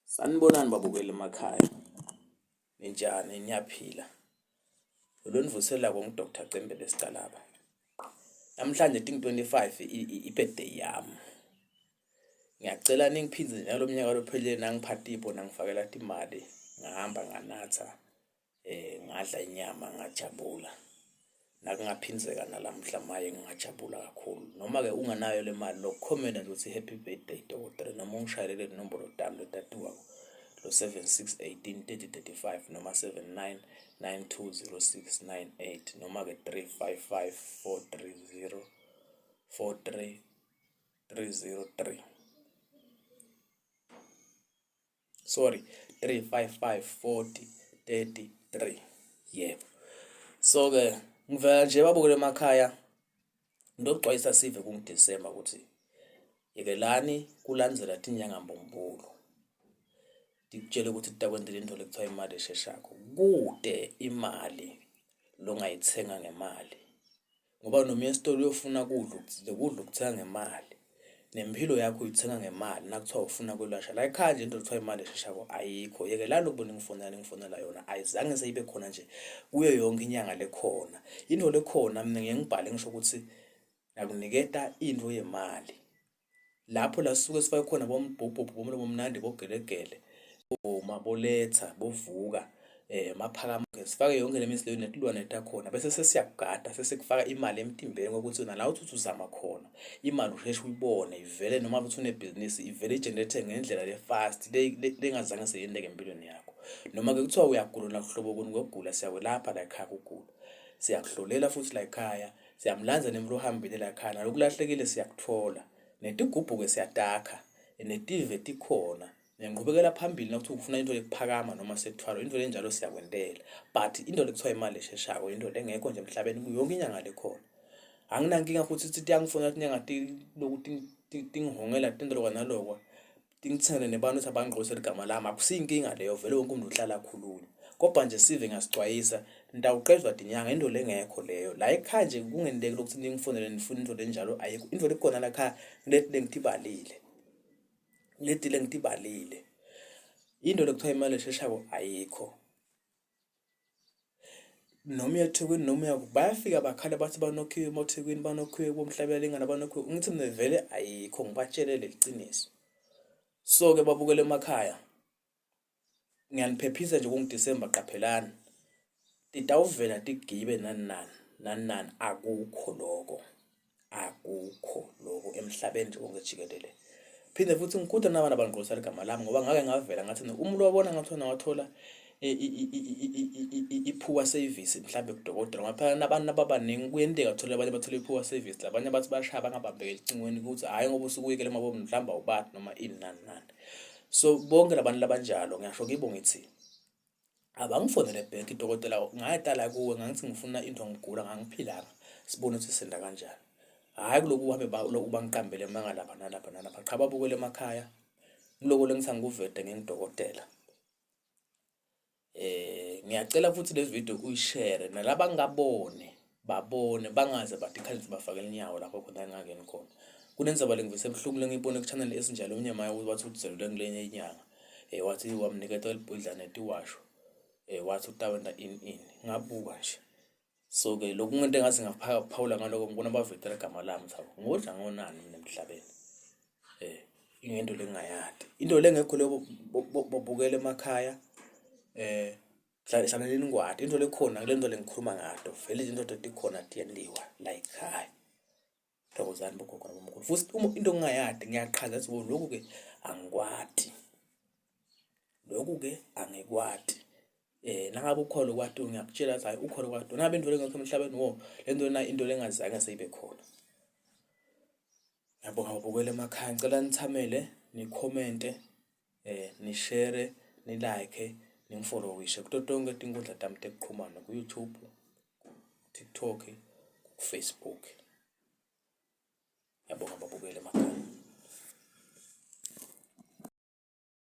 Sanibonani babukeli emakhaya. Ninjani niyaphila? Lo nivuselako ngu-Dr Cembe Lesicalaba. Namhlanje ting-25 i-birthday yami. Ngiyacela ningiphindze njalo umnyaka lophelile nangipha tipho nangifakela timali ngahamba nganatha ngadla inyama ngajabula. Nakungaphindzeka nalamuhla maye ngingajabula kakhulu. Noma-ke unganayo le mali lokukhomenta nje uthi happy birthday dokotela noma ungishayele le nombolo tami letatiwako lo 76 18 30 35 noma 79 92 06 98 noma-ke 355 430 43 303. Sorry, 355 40 33. Yebo, so ke ngivela nje babukele emakhaya ngizocwayisa sive kunguDisemba ukuthi yekelani kulandzela tinyanga mbumbulu tikutshele ukuthi titakwenzela into lekuthiwa imali esheshako. Kute imali longayithenga ngemali ngoba noma uya esitolo uyofuna kudla lokudla ukuthenga ngemali nempilo yakho uyithenga ngemali nakuthiwa ufuna kwelashwa la ekhaya nje into ekuthiwa imali esheshako ayikho. Yekelani lokubona ningifonela ningifonela yona ayizange seyibe khona nje kuyo yonke inyanga lekhona. Into lekhona mina ngiye ngibhale ngisho ukuthi ngakuniketa into yemali lapho la sisuke sifake khona bombhubhubhu bomlomo omnandi bogelegele boma boletha bovuka maphakama sifake yonke le mithi leyo netilwane takhona bese sesiyakugada sesikufaka imali emtimbeni kokuthi wena la uthi uzama khona imali usheshe uyibone ivele noma uthi unebhizinisi ivele i-generate ngendlela le-fast lengazange seyenteke empilweni yakho. Noma-ke kuthiwa uyagula nakuhlobo kuni kokugula siyakwelapha la ekhaya kugula, siyakuhlolela futhi la ekhaya, siyamlanza nemuntu ohambile la ekhaya nalokulahlekile siyakuthola netigubhu-ke siyatakha netive tikhona nenqubekela phambili nakuthiwa ufuna into yokuphakama noma sekuthwalwa into lenjalo siyakwentela. But into lekuthiwa imali esheshako into lengekho nje emhlabeni yonke inyanga lekhona. Anginankinga futhi ukuthi tiyangifonela tinyanga loku tingihongela tinto lokwa nalokwa tingithengele nebantu ukuthi abangigqokisele igama lami akusiyinkinga leyo vele wonke umuntu uhlala akhulunywa. Kodwa nje sive ngiyasicwayisa nitawuqedwa tinyanga into lengekho leyo. La ekhaya nje kungenteki lokuthi ningifonele nifune into lenjalo ayikho. Into lekhona la ekhaya ngileti lengitibalile. Leti lengitibalile. Into lekuthiwa imali esheshako ayikho. Noma uya eThekwini noma uya kuphi bayafika bakhale bathi banokhiwe emaThekwini banokhiwe koMhlabuyalingana banokhiwe. Ngithi mina vele ayikho ngibatshele leli qiniso. So-ke babukele emakhaya ngiyaniphephisa nje kunguDisemba qaphelani titawuvela tigibe nani nani nani nani akukho loko. Akukho lokho emhlabeni nje wonke jikelele. Phinde futhi ngikhutha nabantu abangigqokisa ligama lami ngoba ngake ngavela ngathi umuntu wabona ngathi wena wathola i-poor service mhlawumbe kudokotela ngoba phela nabantu ababaningi kuyenteka uthole abanye bathole i-poor service labanye bathi bashaya bangabambeki ecingweni ukuthi hhayi ngoba usuke uyekele emabomu mhlawumbe awubati noma ini nani nani. So bonke labantu labanjalo ngiyasho kibo ngithi abangifonele back dokotela ngayetala kuwe ngangithi ngifuna into ngigula ngangiphilanga sibone ukuthi senda kanjani. Hhayi kuloku uhambe lokhu bangiqambele amanga lapha nalapha nalapha. Cha babukele emakhaya kuloko lengithi angikuvede ngingudokotela. Ngiyacela futhi le video uyishere nalabangaboni babone bangaze bathi khathi bafakela inyawo lapho khona engingangeni khona. Kunendzaba lengivise ebuhlungu lengiyibone ku-channel esinjalo omunye maye wathi udzelelwe kulenye inyanga wathi wamniketa libhodlana etiwasho wathi utawenta ini ini ngabuka nje. So-ke lokhu kungento engathi ngaphawula ngaloko ngibona bavetela igama lami ukuthi hawu ngodla ngonani mina emhlabeni. Ingento lengingayati into le engekho leyo babukela emakhaya hlaleleni nikwati into lekhona kule nto lengikhuluma ngato vele izinto tikhona tiyentiwa la ekhaya. Thokozani bogogo nabomkhulu futhi uma into ngingayati ngiyaqhaza ukuthi lokhu-ke angikwati, lokhu-ke angikwati. Nangabe ukhona okwatiyo ngiyakutshela ukuthi hhayi ukhona okwatiyo nangabe into lengekho emhlabeni wo le nto lena into lengazange seyibe khona. Ngiyabonga babukeli emakhaya ngicela nithamele nikhomente nishere ni-like ningifolowishe kuto tonke tinkundla tami tekuchumana ku-YouTube, ku-TikTok, ku-Facebook. Ngiyabonga babukeli emakhaya.